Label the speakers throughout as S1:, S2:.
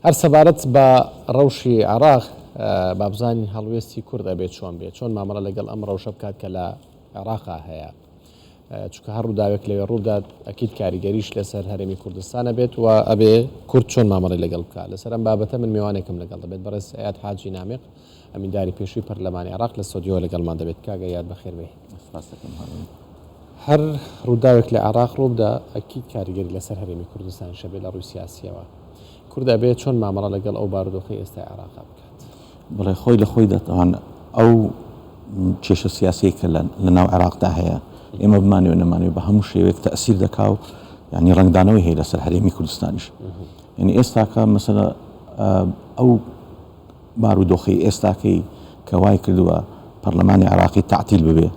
S1: هەر سەبارەت بە ڕەوشی عێراق، با بزانین هەڵوێستی کورد ئەبێت چۆن بێت، چۆن مامەڵە لەگەڵ ئەم ڕەوشە بکات کە لە عێراقا هەیە. چونکە هەر ڕووداوێک لەوێ ڕووبدات ئەکید کاریگەریش لەسەر هەرێمی کوردستان ئەبێت و ئەبێ کورد چۆن مامەڵەی لەگەڵ بکات. لەسەر ئەم بابەتە من مێوانێکم لەگەڵ دەبێت، بەڕێز ئەیاد حاجی نامیق، ئەمینداری پێشووی پەرلەمانی عێراق لە ستۆدیۆوە لەگەڵمان دەبێت. کاک ئەیاد بەخێر بێی.
S2: سپاس دەکەم هاوڕێ.
S1: هەر ڕووداوێک لە عێراق ڕووبدا ئەکید کاریگەری لەسەر هەرێمی کوردستانیش ئەبێت لە ڕووی سیاسییەوە. کورد ئەبێ چۆن مامەڵە لەگەڵ ئەو بارودۆخەی ئێستای عێراقا بکات؟
S2: بەڵێ خۆی لە خۆیدا تەوان ئەو کێشە سیاسیەی کە لە ناو عێراقدا هەیە ئێمە بمانەوێ نەمانەوێ بە هەموو شێوەیەک تەئسیر دەکا و یعنی ڕەنگدانەوەی هەیە لەسەر هەرێمی کوردستانیش. یعنی ئێستاکە مەسەلە ئەو بارودۆخەی ئێستاکەی کە وای کردووە پەرلەمانی عێراقی تەعتیل ببێ،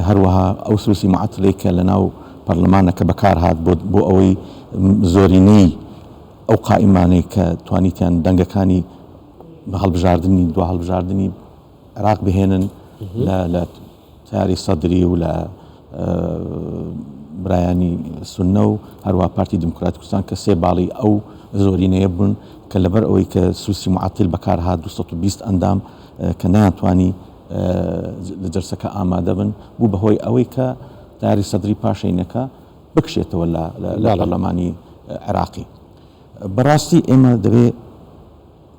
S2: هەروەها ئەو سروسی معەتلەی کە لەناو پەرلەمانەکە بەکار هات بۆ ئەوەی زۆرینەی ئەو قائیمانەی کە توانیتیان دەنگەکانی بە هەڵبژاردنی دوا هەڵبژاردنی عێراق بهێنن لە تەیاری سەدری و لە برایانی سوننە و هەروەها پارتی دیموکراتی کوردستان کە سێ باڵی ئەو زۆرینەیە بوون کە لەبەر ئەوەی کە سوسی معتل بەکار هات 220 ئەندام کە نەیانتوانی لە جەلسەکە ئامادە بن بوو بەهۆی ئەوەی کە تاری سەدری پاشەینەکە بکشێتەوە لە پەرلەمانی عێراقی. بەڕاستی ئێمە دەبێ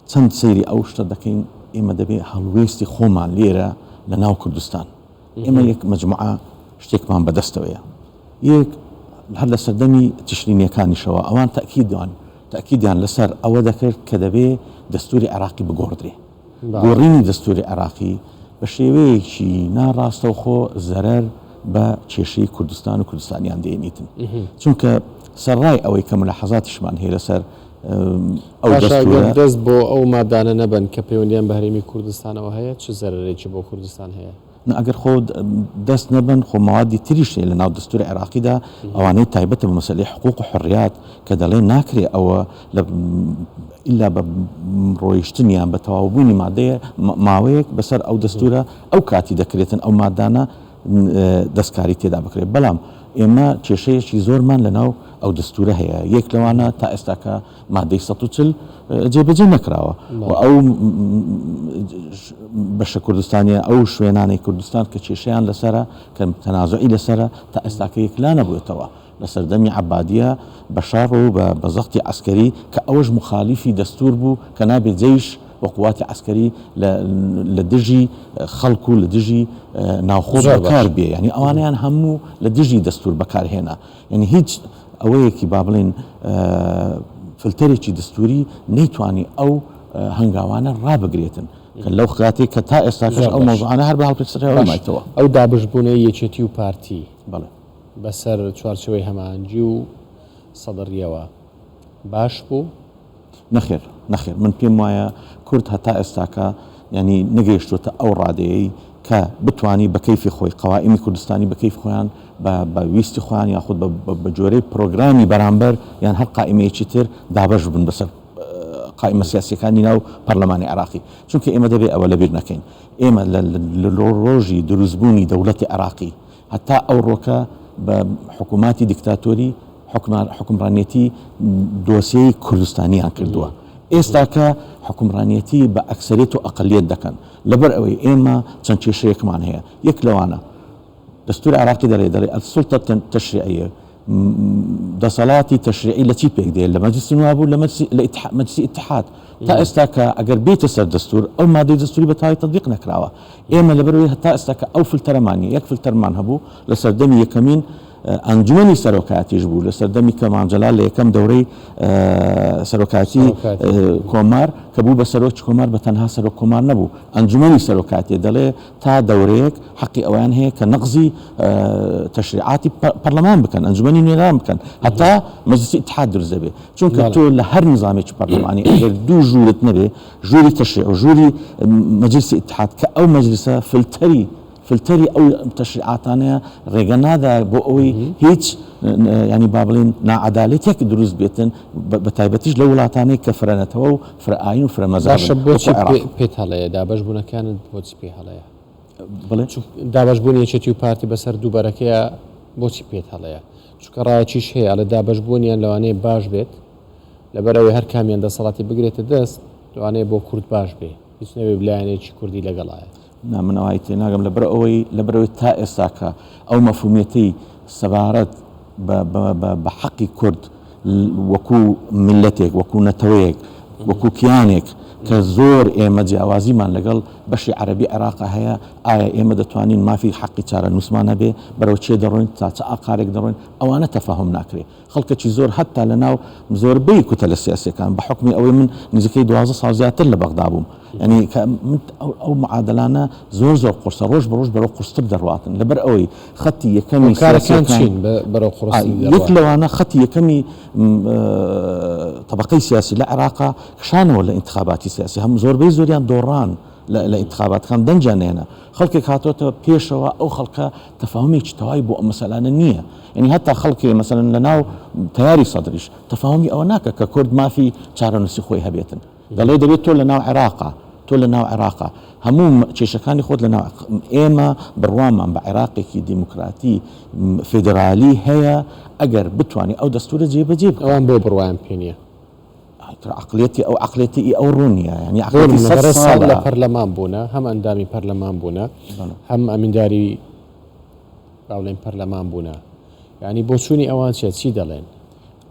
S2: چەند سەیری ئەو شتە دەکەین ئێمە دەبێ هەڵوێستی خۆمان لێرە لە ناو کوردستان ئێمە یەک مەجموعە شتێکمان بەدەستەوەیە یەک هەر لە سەردەمی تشرینیەکانیشەوە ئەوان تەکیدان تەکیدیان لەسەر ئەوە دەکرد کە دەبێ دەستوری عێراقی بگۆڕدرێ گۆڕینی دەستوری عێراقی بە شێوەیەکی ناڕاستەوخۆ زەرەر بە کێشەی کوردستان و کوردستانیان دێنیتن چونکە سەرڕای ئەوەی کە ملاحەزاتیشمان هەیە لەسەر ئەو
S1: باشە گەر
S2: دەستورە.
S1: دەست بۆ ئەو مادانە نەبەن کە پەیوەندیان بە هەرێمی کوردستانەوە هەیە چ زەرەرێکی بۆ کوردستان هەیە؟
S2: نا ئەگەر خۆ دەست نەبەن خۆ مەوادی تریش هەیە لە ناو دەستوری عێراقیدا ئەوانەی تایبەتە بە مەسەلەی حقوق و حوڕیات کە دەڵێ ناکرێ ئەوە لە ئیلا بە ڕۆیشتن یان بە تەواوبوونی مادەیە ماوەیەک بەسەر ئەو دەستورە ئەو کاتی دەکرێتن ئەو مادانە دەستکاری تێدا بکرێت بەڵام ئێمە کێشەیەکی زۆرمان لەناو ئەو دەستورە هەیە یەک لەوانە تا ئێستاکە مادەی 140 جێبەجێ نەکراوە و ئەو بەشە کوردستانیە ئەو شوێنانەی کوردستان کە کێشەیان لەسەرە کە تەنازعی لەسەرە تا ئێستاکە یەکلا نەبووێتەوە لە سەردەمی عەبادیە بە شەڕ و بە زەختی عەسکەری کە ئەوەش موخالیفی دەستوور بوو کە نابێ جەیش و قوواتی عەسکەری لە لە دژی خەڵک و لە دژی ناوخۆ
S1: زۆر
S2: بەکار
S1: باشە.
S2: بێ یانی ئەوانەیان هەموو لە دژی دەستوور بەکار هێنا یانی هیچ ئەوەیەکی با بڵێین فلتەرێکی دەستووری نەیتوانی ئەو هەنگاوانە ڕابگرێتن کە لەو کاتەی کە تا ئێستاکەش
S1: زۆر
S2: ئەو
S1: باش.
S2: مەوزوعانە هەر بە هەڵپێچراوی
S1: باش
S2: مایتەوە.
S1: ئەو دابەشبوونەی یەکێتی و پارتی
S2: بەڵێ.
S1: بەسەر چوارچێوەی هەماهەنگی و سەدڕییەوە باش بوو؟
S2: نەخێر نەخێر من پێم وایە کورد هەتا ئێستاکە یانی نەگەیشتووەتە ئەو ڕادەیەی کە بتوانی بە کەیفی خۆی قەوائیمی کوردستانی بە کەیف خۆیان بە بە ویستی خۆیان یاخود بە بە جۆرەی پرۆگرامی بەرامبەر یان هەر قائیمەیەکی تر دابەش ببن بەسەر قائیمە سیاسیەکانی ناو پەرلەمانی عێراقی چونکە ئێمە دەبێ ئەوە لەبیر نەکەین ئێمە لە ڕۆژی دروستبوونی دەوڵەتی عێراقی هەتا ئەوڕۆکە بە حکوماتی دیکتاتۆری حوکمڕانیەتی دۆسێی کوردستانیان کردووە. ئێستاکە حوکمڕانیەتی بە ئەکسەریەت و ئەقەلیەت دەکەن. لەبەر ئەوەی ئێمە چەند کێشەیەکمان هەیە. یەک لەوانە دەستوری عێراقی دەڵێ دەڵێ السلطە التشریعیە دەسەڵاتی تەشریعی لە چی پێک دێ؟ لە مەجلسی نواب و لە مەجلسی ئیتحاد. تا ئێستا کە ئەگەر بێیتە سەر دەستور ئەو مادەی دەستوری بە تەواوی تەتبیق نەکراوە. ئێمە لەبەرئەوەی هەتا ئێستا کە ئەو فلتەرەمان نیە، یەک فلتەرمان هەبوو لە سەردەمی یەکەمین ئەنجومەنی سەرۆکایەتیش بوو، لە سەردەمی کە مام جەلال لە یەکەم دەورەی سەرۆکایەتی کۆمار کە بوو بە سەرۆکی کۆمار بە تەنها سەرۆک کۆمار نەبوو، ئەنجومەنی سەرۆکایەتیە دەڵێ تا دەورەیەک حەقی ئەوەیان هەیە کە نەقزی تەشریعاتی پەرلەمان بکەن، ئەنجومەنی نوێنەران بکەن هەتا مەجلسی ئیتحاد دروست دەبێ. چونکە تۆ لە هەر نیزامێکی پەرلەمانی ئەگەر دوو ژوورت نەبێ ژووری تەشریع و ژووری مەجلسی ئیتحاد کە ئەو مەجلسە فلتەری فلتەری ئەو تەشریعاتانەیە ڕێگە نادا بۆ ئەوەی هیچ ینی با بڵێن ناعەدالەتێک دروست بێتن بە تایبەتیش لە وڵاتانەی کە فرە نەتەوە و فرە ئاین و فرە مەزهەبن
S1: باشە بۆچی
S2: وەکو عێراق.
S1: پێت هەڵەیە دابەش بوونەکانت بۆچی پێ هەڵەیە؟
S2: بڵێ؟
S1: دابەش بوونی یەکێتی و پارتی بەسەر دوو بەرەکەیە بۆچی پێت هەڵەیە؟ چونکە ڕایەکیش هەیە ئەڵێ دابەش بوونیان لەوانەیە باش بێت. لەبەرئەوەی هەر کامیان دەسەڵاتی بگرێتە دەست لەوانەیە بۆ کورد باش بێ هیچ نەبێ لایەنێکی کوردی لەگەڵایە.
S2: نا من ئەوای تێناگەم لەبەر ئەوەی لەبەر ئەوەی تا ئێستاکە ئەو مەفهومیەتەی سەبارەت بە بە بە بە حەقی کورد وەکوو میللەتێک وەکوو نەتەوەیەک وەکوو کیانێک کە زۆر ئێمە جیاوازیمان لەگەڵ بەشی عەرەبی عێراقا هەیە ئایا ئێمە دەتوانین مافی حەقی چارەنووسمان هەبێ بەرەو چێ دەڕۆین تا چ ئاقارێک دەڕۆین ئەوانە تەفاهوم ناکرێ خەڵکەکی زۆر هەتا لە ناو زۆربەی کوتەلە سیاسیەکان بە حوکمی ئەوەی من نزیکەی 12 ساڵ زیاتر لە بەغدا بووم یعنی کە من ئەو معادلانە زۆر زۆر قورسە ڕۆژ بە ڕۆژ بەرەو قورستر دەڕواتن لەبەر ئەوەی خەتی یەکەمی
S1: هۆکارەکان چین بەرەو قورستر
S2: یەک لەوانە خەتی یەکەمی تەبەقەی سیاسی لە عێراقا کشانەوە لە ئینتخاباتی سیاسی هەم زۆربەی زۆریان دۆڕان لە ئینتخاباتەکان دەنگیان نەهێنا خەڵکێک هاتۆتە پێشەوە ئەو خەڵکە تەفاهومێکی تەواوی بۆ ئەم مەسەلانە نییە یعنی هەتا خەڵکێ مەسەلەن لە ناو تەیاری سەدریش تەفاهومی ئەوە ناکە کە کورد مافی چارەنووسی خۆی هەبێتن دەڵێ دەبێت تۆ لە ناو عێراقا تۆ لە ناو عێراقا هەموو کێشەکانی خۆت لە ناو ئێمە بڕوامان بە عێراقێکی دیموکراتی فیدرالی هەیە ئەگەر بتوانێت ئەو دەستورە جێبەجێ بکات.
S1: ئەوان بۆ بڕوایان پێ نییە؟
S2: ئیتر عەقڵیەتی ئەو عەقڵیەتی ئی ئەو ڕوون نییە یانی
S1: بۆ
S2: عەقڵیەتی
S1: نمونە
S2: سەد
S1: بەڕێز ساڵ لە
S2: ساڵە.
S1: پەرلەمان بوونە هەم ئەندامی پەرلەمان بوونە هەم ئەمینداری با بڵێین پەرلەمان بوونە یانی بۆچوونی ئەوان چیە چی دەڵێن؟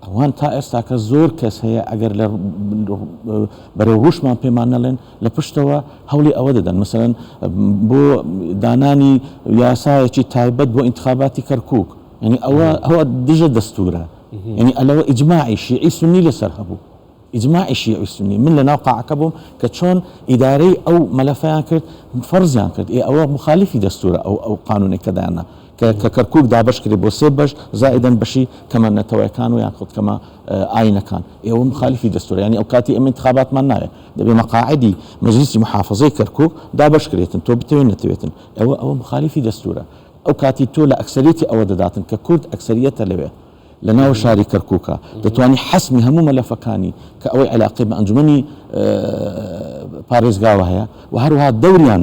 S2: ئەوان تا ئێستاکە زۆر کەس هەیە ئەگەر لە بەرەو ڕووشمان پێمان نەڵێن لە پشتەوە هەوڵی ئەوە دەدەن مەسەلەن بۆ دانانی یاسایەکی تایبەت بۆ ئینتخاباتی کەرکووک یانی ئەوە ئەوە دژە دەستوورە یانی ئەلەوە ئیجماعی شیعی سوننی لەسەر هەبوو ئیجماعی شیعی سوننی من لەناو قاعەکە بووم کە چۆن ئیدارەی ئەو مەلەفەیان کرد فەرزیان کرد ئێ ئەوە موخالیفی دەستوورە ئەو ئەو قانوونەی کە دایاننا کە کە کەرکووک دابەش کرێ بۆ سێ بەش زائیدەن بەشی کەمە نەتەوەکان و یان خود کەمە ئاینەکان ئێوە مخالفی دەستوورە یانی ئەو کاتی ئێمە ئینتخاباتمان ناوێ دەبێ مەقاعدی مەجلیسی محافەزەی کەرکووک دابەش کرێتن تۆ بتەوێ نەتەوێتن ئەوە ئەوە مخالفی دەستوورە ئەو کاتی تۆ لە ئەکسەریەتی ئەوە دەداتن کە کورد ئەکسەریەتە لەوێ لە ناو شاری کەرکوکە دەتوانی حەسمی هەموو مەلەفەکانی کە ئەوەی عەلاقەی بە ئەنجومەنی پارێزگاوە هەیە و هەروەها دەوریان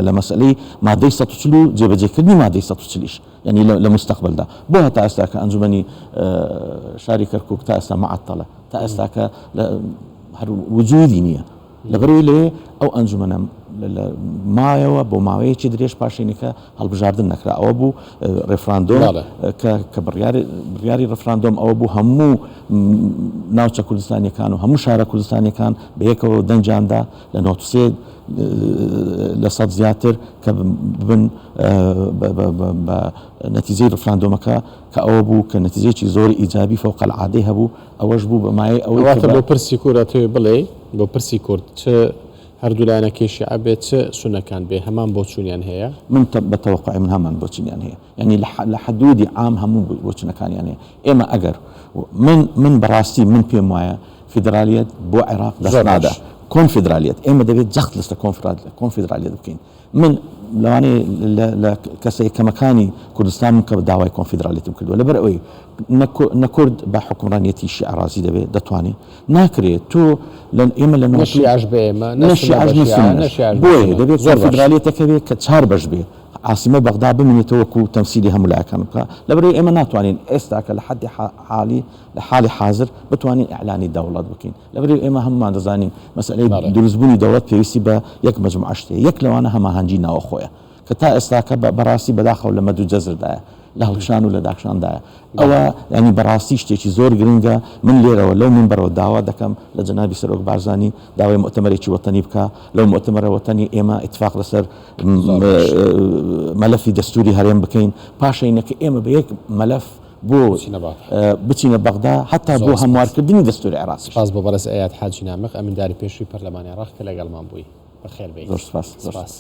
S2: لە مەسەلەی مادەی 140 و جێبەجێکردنی مادەی 140 یش یعنی لە مستەقبلدا بۆ هەتا ئێستا کە ئەنجومەنی شاری کەرکوک تا ئێستا معەتەڵە تا ئێستا کە هەر وجودی نییە لەبەرئەوەی لەوێ ئەو ئەنجومەنە مایەوە بۆ ماوەیەکی درێژ پاشینەکە هەڵبژاردن نەکرا ئەوە بوو ڕێفراندۆم کە کە بڕیاری ڕێفراندۆم ئەوە بوو هەموو ناوچە کوردستانیەکان و هەموو شارە کوردستانیەکان بە یەکەوە دەنگیاندا لە 93 لە سەد زیاتر کە بن بە نەتیجەی ڕفراندۆمەکە کە ئەوە بوو کە نەتیجەیەکی زۆر ئیجابی فەوق العادەی هەبوو ئەوەش بوو بە مایەی ئەوەی کە
S1: واتە
S2: بە.
S1: بۆ پرسی کورد ئەتەوێ بڵێی بۆ پرسی کورد چ هەردوو لایەنەکەی شیعە بێت چ سوننەکان بێ هەمان بۆچوونیان هەیە؟
S2: من بە تەوەقوعی من هەمان بۆچونیان هەیە یانی لە حدودی عام هەموو بۆچونەکانیان هەیە ئێمە ئەگەر من من بەڕاستی من پێم وایە فیدرالیەت بۆ عێراق دەست
S1: زۆر باش.
S2: نادا کۆنفیدرالیەت ئێمە دەبێت جەخت لەسەر کۆنفیدرالیەت بکەین من لەوانەیە لە کەسە یەکەمەکانی کوردستان بم کە داوای کۆنفیدرالیەتم کردووە لەبەر ئەوەی نە کورد بە حوکمڕانیەتی شیعە ڕازی دەبێت دەتوانێت ناکرێت تۆ لە ئێمە لە
S1: نە شیعەش بە ئێمە نە سوننە بە شیعە نە شیعەش بە
S2: بۆیە دەبێت
S1: زۆر باش.
S2: کۆنفیدرالیەتەکە بێت کە چار بەش بێ عاسیمە بەغدا بمێنێتەوە وەکو تەمسیلی هەموو لایەکان بکا لەبەرئەوەی ئێمە ناتوانین ئێستا کە لە حەدی حالی لە حالی حازر بتوانین ئیعلانی دەوڵەت بکەین لەبەرئەوەی ئێمە هەموومان دەزانین مەسەلەی دروستبوونی دەوڵەت پێویستی بە یەک مەجموعە شت هەیە، یەک لەوانە هەماهەنگی ناوەخۆیە کە تا ئێستاکە بەڕاستی بەداخەوە لە مەد و جەزردایە، لە هەڵکشان و لە داکشاندایە. ئەوە یانی بەڕاستی شتێکی زۆر گرنگە، من لێرەوە لەو مینبەرەوە داوا دەکەم لە جەنابی سەرۆک بارزانی داوای موئتەمەرێکی وەتەنی بکا، لەو موئتەمەرە وەتەنی ئێمە ئیتفاق لەسەر مەلەفی دەستووری هەرێم بکەین، پاشەینەکە ئێمە بە یەک مەلەف بۆ بچینە بەغدا هەتا بۆ هەموارکردنی دەستوری عێراقیش.
S1: سپاس بۆ بەڕێز ئەیاد حاجی نامق ئەمینداری پێشووی پەرلەمانی عێراق کە لەگەڵمان بووی. بەخێر بێیت.
S2: زۆر سپاس.
S1: سپاس.